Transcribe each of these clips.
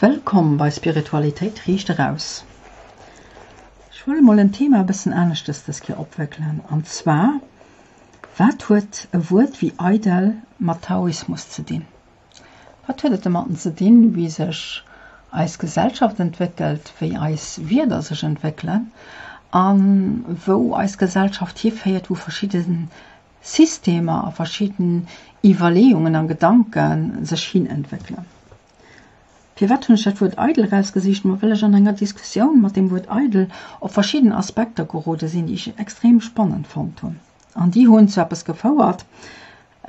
Wëllkomm bei Spiritualitéit riicht eraus. Ech wëll emol en Thema e bëssen aneschtes dës Kéier opwéckelen, an zwar, Wat huet e Wuert wéi eidel mat Taoismus ze dinn? Wat huet et domatten ze dinn, wéi sech eis Gesellschaft entwéckelt, wéi eis Wierder sech entwéckelen a wou eis Gesellschaft hiféiert, wou verschidde Systemer a verschidden Iwwerleeungen a Gedanke sech hin entwéckelen. Firwat hunn ech dat Wuert eidel erausgesicht? Ma well ech an enger Diskussioun mat deem Wuert eidel op verschidden Aspekter gerode sinn, déi ech extrem spannend fonnt hunn. An déi hunn zu eppes gefouert,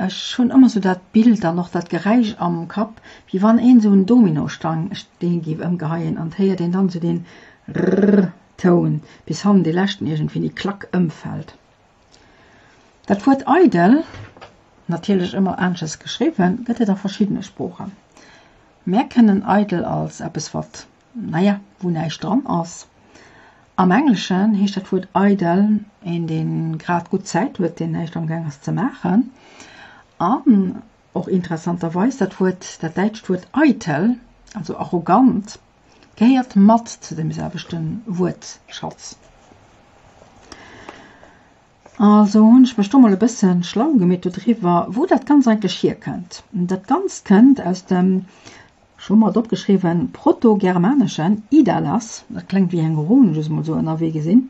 ech hunn ëmmer sou dat Bild an och dat Geräisch am Kapp, wéi wann een esou en Dominosteen géif ëmgeheien an et héiert een dann esou deen Rrrr Toun, bis hannen dee leschten iergendwéini klack ëmfält. Dat Wuert eidel, natierlech ëmmer aneschters geschriwwen, gëtt et a verschiddene Sproochen. Mär kennen eidel als eppes wat, naja, wou näischt dran ass. Am Engleschen heescht dat Wuert idle een dee grad gutt Zäit huet, deen näischt amgaang ass ze maachen. An och interessanterweis dat Wuert, dat däitscht Wuert eitel, also arrogant, Gehéiert mat zu dem selwechte Wuertschatz. Also hunn ech mech do mol e bësse schlau gemeet dodriwwer, wou dat Ganzt eigentlech hierkënnt. Dat Ganzt kënnt aus dem, ech hu mer et opgeschriwwen, protogermaneschen idalas, dat kléngt wéi eng Run, just mol sou ënnerwee gesinn,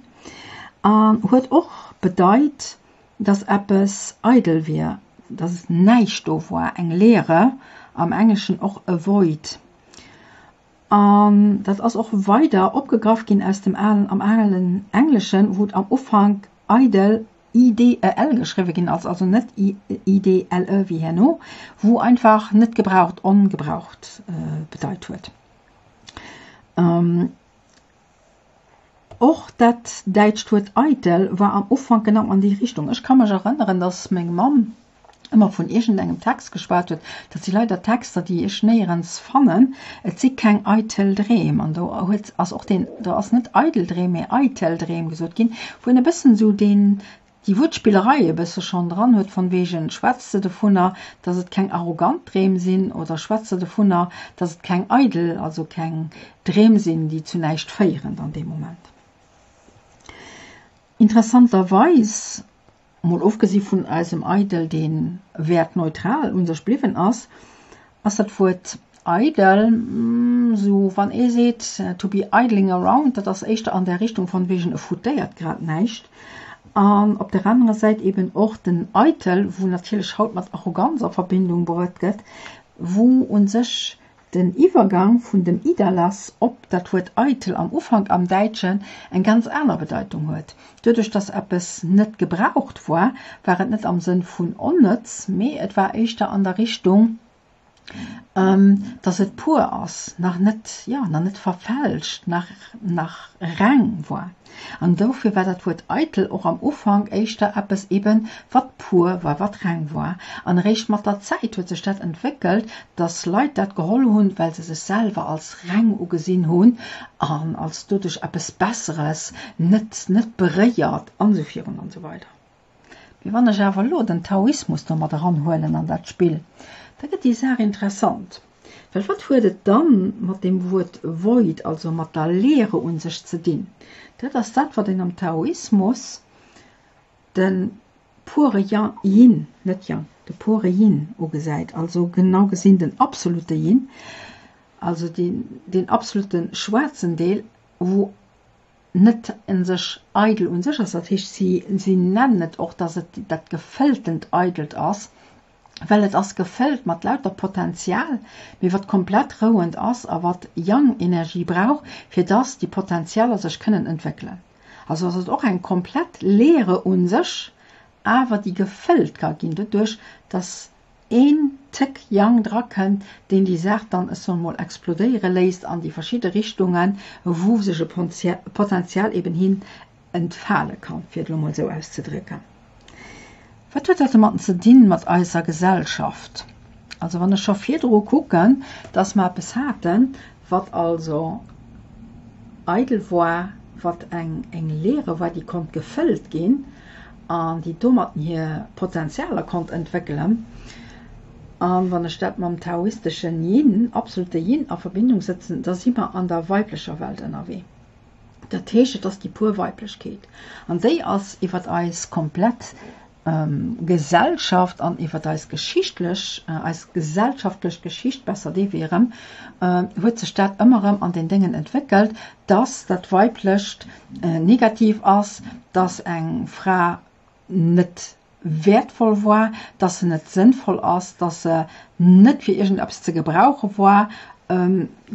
an huet och bedeit, dass eppes eidel wier, dass näischt do war, eng Leere, am Engleschen och a void. An dat ass och weider opgegraff ginn aus dem alen, am alen Engleschen, wou et am Ufank idle, I-D-E-L, geschriwwe ginn ass, also net I-D-L-E wéi herno, wou einfach net gebraucht, ongebraucht bedeit huet. Och dat däitscht Wuert eitel war am Ufank genau an déi Richtung. Ech ka mech erënneren, dass meng Mamm ëmmer vun iergendengem Text geschwat huet, dat si leider Texter, déi ech néierens fannen, et si keng eitel Dreem. An do huet, ass och deen, do ass net eidel Dreem, mee eitel Dreem gesot ginn, wou een e bëssen esou deen, déi Wuertspillerei e bësse schonn dran huet, von wegen, schwätzt se dovunner, dass et keng arrogant Dreem sinn oder schwätzt se dovunner, dass et keng eidel, also keng Dreem sinn, déi zu näischt féieren dann dee Moment. Interessanterweis, mol ofgesi vun eisem eidel, dee wäertneutral u sech bliwwen ass, Ass dat Wuert eidel sou wann ee seet to be idling around, dat ass éischter an där Richtung von wegen e futéiert grad näischt. An op der anerer Säit eben och den eitel, wou natierlech haut mat Arroganz a Verbindung bruet gëtt, wou un sech den Iwwergang vun dem idalas op dat Wuert eitel am Ufank am Däitschen eng ganz aner Bedeitung huet. Doduerch dass eppes net gebraucht war, war et net am Sënn vun onnëtz, mee et war éischter an der Richtung, dass et pur ass, nach net, jo, nach net verfälscht, nach, nach reng war. An dofir war dat Wuert eitel och am Ufank éischter eppes eben, wat pur war, wat reng war. An eréischt mat der Zäit huet sech dat entwéckelt, dass Leit dat geholl hunn, well se sech selwer als reng ugesinn hunn an als doduerch eppes Besseres, net, net beréiert an esou virun an esou weider. Mee wann ech awer elo den Taoismus do mat eranhuelen an dat Spill, da gëtt déi Saach interessant. Well wat huet et dann mat deem Wuert void, also mat der Leere un sech ze dinn? Dat ass dat, wat een am Taoismus de pure Yin, net Yang, de pure Yin ugesäit, also genau gesinn den absolute Yin, also deen, deen absolute schwaarzen Deel, wou net en sech eidel un sech ass, dat heescht si, si nennen et och, dass et dat gefëlltent Eidelt ass, well et ass gefëllt mat lauter Potenzial, mee wat komplett rouend ass a wat Yang-Energie brauch, fir dass déi Potenzialer sech kënnen entwéckelen. Also ass et och eng komplett Leere un sech, awer déi gefëllt ka ginn doduerch, dass een Téck Yang drakënnt, deen déi Saach dann, ech soen emol, explodéiere léisst an déi verschidde Richtungen, wou sech e Potenzial eben hin entfale kann, fir et elo mol esou auszedrécken. Wat huet dat domatten ze dinn, mat eiser Gesellschaft? Also wann ech scho virdru kucken, dass mer eppes haten, wat also eidel war, wat eng eng Leere war, déi konnt gefëllt ginn an déi domatten hir Potenzialer konnt entwéckelen. An wann ech dat mam taoisteschen Yin, absolute Yin a Verbindung sëtzen, da si mer an der weiblecher Welt ënnerwee. Dat heescht, et ass déi pur Weiblechkeet. An déi ass iwwert eis komplett Gesellschaft an iwwert eis geschichtlech, eis gesellschaftlech Geschicht, besser dee Wee erëm, huet sech dat ëmmer erëm an den Déngen entwéckelt, dass dat Weiblecht negativ ass, dass eng Fra net wäertvoll war, dass se net sënnvoll ass, dass se net fir iergendeppes ze gebrauche war.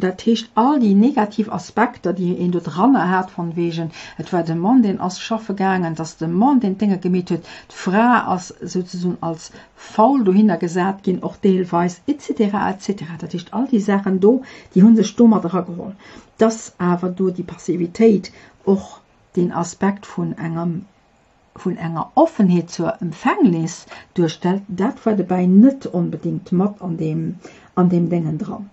Dat heescht, all déi negativ Aspekter, déi een do dranner hat, von wegen, et war de Mann, deen ass schaffe gaangen, et ass de Mann, deen d'Dénge gemeet huet, d'Fra ass souzesoen als faul dohinner gesat ginn, och deelweis, et cetera, et cetera. Dat heescht, all déi Saachen do, déi hu sech do mat erageholl. Dass awer do déi Passivitéit och deen Aspekt vun engem vun enger Offenheet zur Empfängnis duerstellt, dat war dobäi net onbedéngt mat an deem, an deem Déngen dran.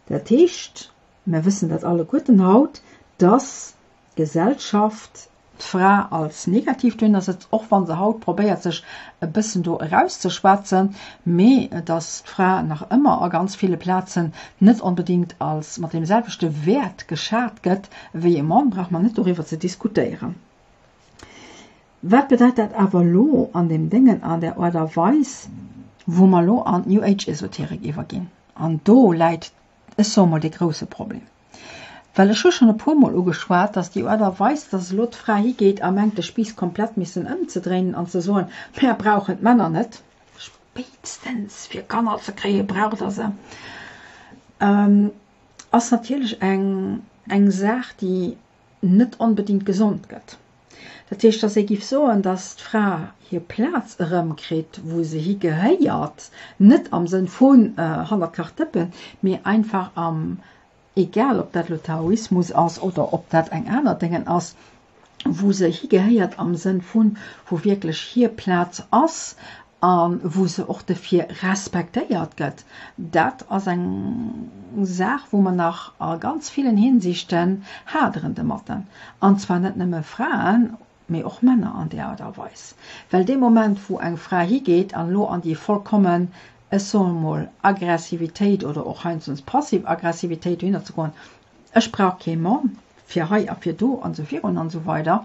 Dat heescht, mer wëssen dat alleguerten haut, dass d'Gesellschaft d'Fra als negativ dohinner setzt, och wa se haut probéiert sech e bëssen do erauszeschwätzen, mee dass d'Fra nach ëmmer a ganz ville Plazen net onbedéngt als mat deem selwechte Wäert geschat gëtt wéi e Mann, brauche mer net doriwwer ze diskutéieren. Wat bedeit dat awer elo an deem Déngen, an där Aart a Weis, wou mer elo an d'New Age Esoterik iwwerginn? An do läit, ech soe mol, dee grouse Problem. Well ech hu schonn e puermol ugeschwat, dass déi Aart a Weis, dass elo d'Fra higeet a mengt, de Spiiss komplett missen ëmzedréinen an ze soen, Mär brauchen d'Männer net, spéitstens fir Kanner ze kréie braucht Der se, ass natierlech eng, eng Saach, déi net onbedingt gesond gëtt. Dat heescht, dass ee giff soen, dass d'Fra hir Plaz erëmkritt, wou se hi gehéiert, net am Sënn vun hannert d'Kachdëppen, mee einfach am, egal ob dat elo Taoismus ass oder ob dat eng aner Déngen ass, wou se hi gehéiert am Sënn vun, wou wierklech hir Plaz ass a wou se och defir respektéiert gëtt, dat ass eng Saach, wou mer nach a ganz villen Hinsichten haderen domatten. An zwar net nëmme Fraen, mee och Männer an där Aart a Weis. Well dee Moment, wou eng Fra higeet an elo an déi vollkommen, ech soe mol, Aggressivitéit oder och heiansdo passiv Aggressivitéit dohinner ze goen, ech brauch kee Mann fir hei a fir do an esou virun an esou weider,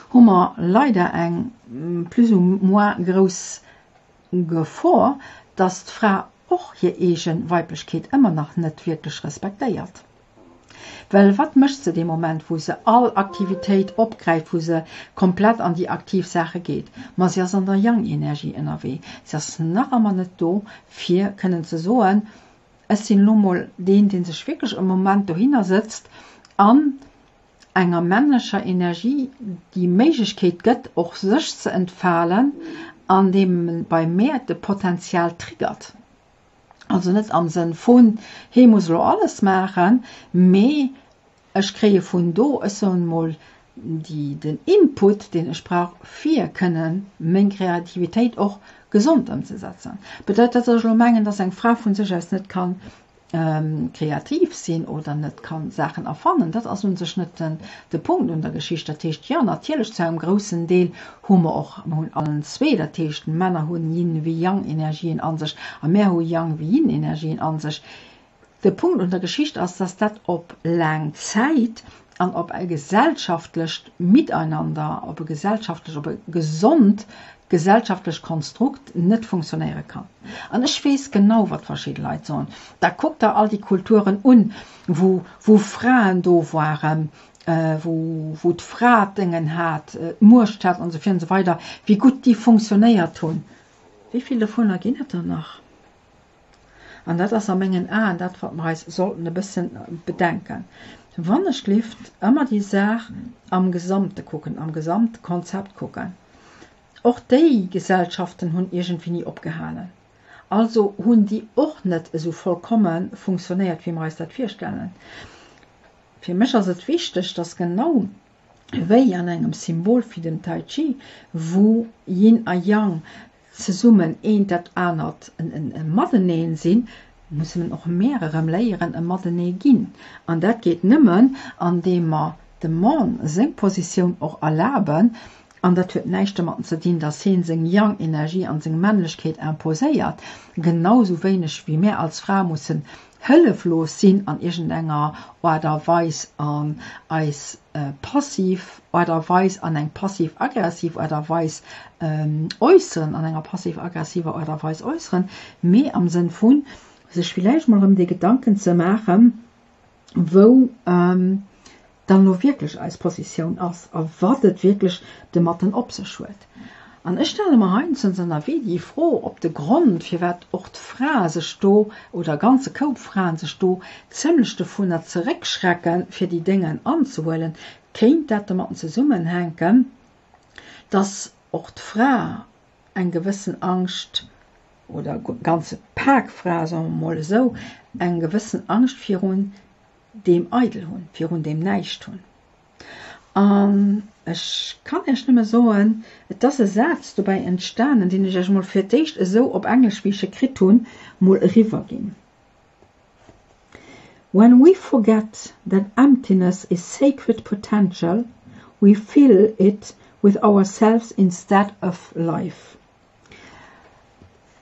hu mer leider eng plus ou moins grouss Gefor, dass d'Fra och hir eege Weiblechkeet ëmmer nach net wierklech respektéiert. Well wat mécht se dee Moment, wou se all Aktivitéit opgräift, wou se komplett an déi aktiv Saache geet? Ma si ass an der Yang-Energie ënnerwee. Si ass nach ëmmer net do, fir kënnen ze soen, Ech sinn elo mol deen, dee sech wierklech e Moment dohinner sëtzt an enger männlecher Energie déi Méiglechkeet gëtt, och sech ze entfalen, andeem en bei mär de Potenzial triggert. Also net am Sënn vun, hee muss elo alles maachen, mee ech kréie vun do, ech soen emol, déi, den Input, deen ech brauch, fir kënne meng Kreativitéit och gesond ëmzesetzen. Bedeit dat, datt ech elo mengen, datt eng Fra vu sech aus net kann kreativ sinn oder net kann Saachen erfannen, dat ass un sech net den de Punkt un der Geschicht. Dat heescht, jo, natierlech zu engem groussen Deel hu mer och, mer hunn allen zwee, dat heescht Männer hunn Yin wéi Yang Energien a sech a mär hu Yang wéi Yin Energien a sech. De Punkt un der Geschicht ass, dass dat op laang Zäit an op e gesellschaftlecht Miteinander, op e gesellschaftlech, op e gesond gesellschaftlecht Konstrukt net funktionéiere kann. An ech weess genau, wat verschidde Leit soen, Da kuckt der all déi Kulturen un, wou, wou Fraen do waren, wou, wou d'Fra d'Déngen hat, d'Muecht hat an esou vir an esou weider, wéi gutt déi funktionéiert hunn. Wéi vill dovunner ginn et der nach? An dat ass a mengen Aen dat, wat mer eis sollten e bëssen bedenken. Wann ech glift, ëmmer déi Saach am Gesamte kucken, am Gesamtkonzept kucken. Och déi Gesellschaften hunn iergendwéini opgehalen. Also hunn déi och net esou vollkomme funktionéiert, wéi mer eis dat virstellen. Fir mech ass et wichteg, dass genau wéi an engem Symbol wéi dem Tai Chi, wou Yin a Yang zesummen eent dat anert e Mateneen sinn, mussen och mär erëm léieren e Matenee ginn. An dat geet nëmmen, andeem mer dem Mann seng Positioun och erlaben. An dat huet näischt domatten ze dinn, dass heen seng Yang-Energie an seng Männlechkeet imposéiert, genau sou wéineg wéi mär als Fra mussen hëlleflos sinn an iergendenger Aart a Weis an eis passiv Aart a Weis an eng passiv-aggressiv Aart a Weis äusseren, an enger passiv-aggressiver Aart a Weis äusseren, mee am Sënn vun sech villäicht mol erëm dee Gedanken ze maachen, wou dann elo wierklech eis Positioun ass a wat et wierklech domatten op sech huet. An ech stelle mer heiansdo ënnerwee déi Fro, ob de Grond, firwat och d'Frae sech do, oder e ganze Koup Fraen sech do zimlech dovunner zeréckschrecken, fir déi Déngen anzehuelen, kéint dat domatten zesummenhänken, dass och d'Fra eng gewëssen Angscht, oder e ganze Pak Frae, soe mer emol esou, eng gewëssen Angscht virun deem Eidel hunn, virun deem Näischt hunn. An ech kann Iech nëmme soen, et ass e Saz dobäi entstanen, deen ech Iech emol fir d'éischt esou op Englesch, wéi ech e kritt hunn, mol eriwwerginn, When we forget that emptiness is sacred potential, we fill it with ourselves instead of life.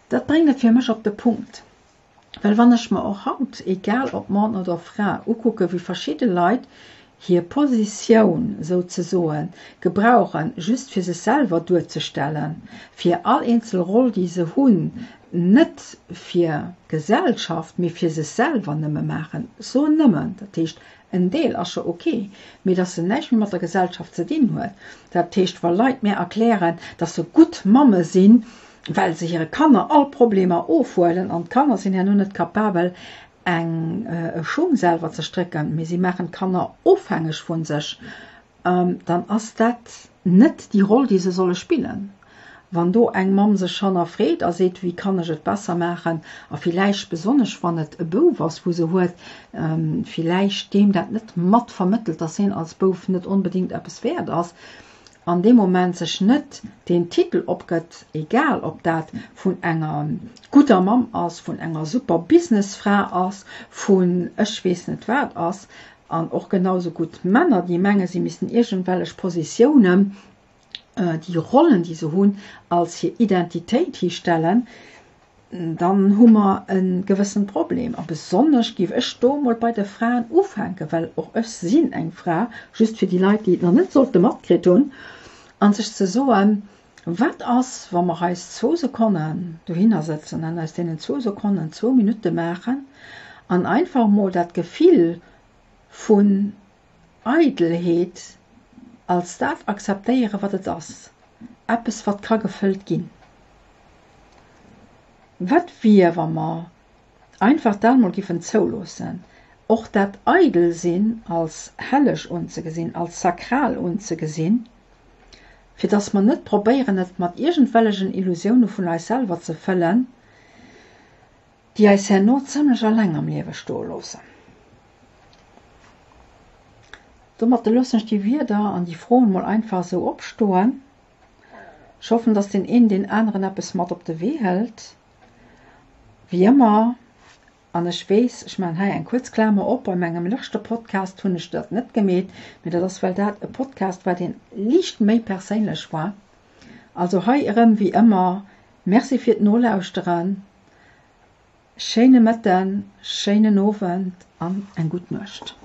Dat bréngt et fir mech op de Punkt. Well wann ech mer och haut, egal ob Mann oder Fra, ukucke wéi verschidde Leit hir Positioun souzesoen gebrauchen, just fir sech selwer duerzestellen, fir all eenzel Roll déi se hunn, net fir d'Gesellschaft, mee fir sech selwer nëmme maachen, ech soen nëmmen, dat heescht en Deel ass scho ok, mee dass se näischt méi mat der Gesellschaft ze dinn huet. Dat heescht wa Leit mär erklären, dass se gutt Mamme sinn, well se hire Kanner all Problemer ofhuelen an d'Kanner sinn herno net kapabel eng e Schung selwer ze strécken, mee si maachen d'Kanner ofhängeg vu sech, dann ass dat net déi Roll, déi se solle spillen. Wann do eng Mamm sech hannerfreet a seet, wéi kann ech et besser maachen, a villäicht besonnesch wann et e Bouf ass, wou se huet, villäicht deem dat net mat vermëttelt, dass hien als Bouf net onbedéngt eppes wäert ass, an deem Moment sech net deen Titel opgëtt, egal ob dat vun enger gudder Mamm ass, vun enger super Businessfra ass, vun ech weess net wat ass, an och genau sou gutt Männer, déi menge si missten iergendwellech Positiounen, déi Rollen, déi se hunn, als hir Identitéit histellen, dann hu mer e gewëssen Problem. A besonnesch géif ech do emol bei de Fraen ufänken, well och ech sinn eng Fra, just fir déi Leit, déi et nach net sollte matkritt hunn, a sech ze soen, Wat ass, wa mer eis zwou Sekonnen dohinner sëtzen an aus deenen zwou Sekonnen zwou Minutte maachen an einfach emol dat Gefill vun Eidelheet als dat akzeptéieren, wat et ass, eppes, wat ka gefëllt ginn. Wat wier, wa mer einfach dat emol giffen zouloossen, och dat Eidelsinn als helleg unzegesinn, als sakral unzegesinn, fir dass mer net probéieren, et mat iergendwellegen Illusioune vun eis selwer ze fëllen, déi eis herno zimlech alleng am Liewe stoe loossen. Domatte loossen ech déi Wierder an déi Froen mol einfach esou opstoen. Ech hoffen, dass deen een deen aneren eppes mat op de Wee hëlt. Wéi ëmmer, an ech weess, ech maachen hei eng kuerz Klamer op, bei mengem lëschte Podcast hunn ech dat net gemeet, mee dat ass well dat e Podcast war, deen liicht méi perséinlech war. Also hei erëm wéi ëmmer, Merci fir d'Nolauschteren, schéine Mëtten, schéinen Owend an eng gutt Nuecht.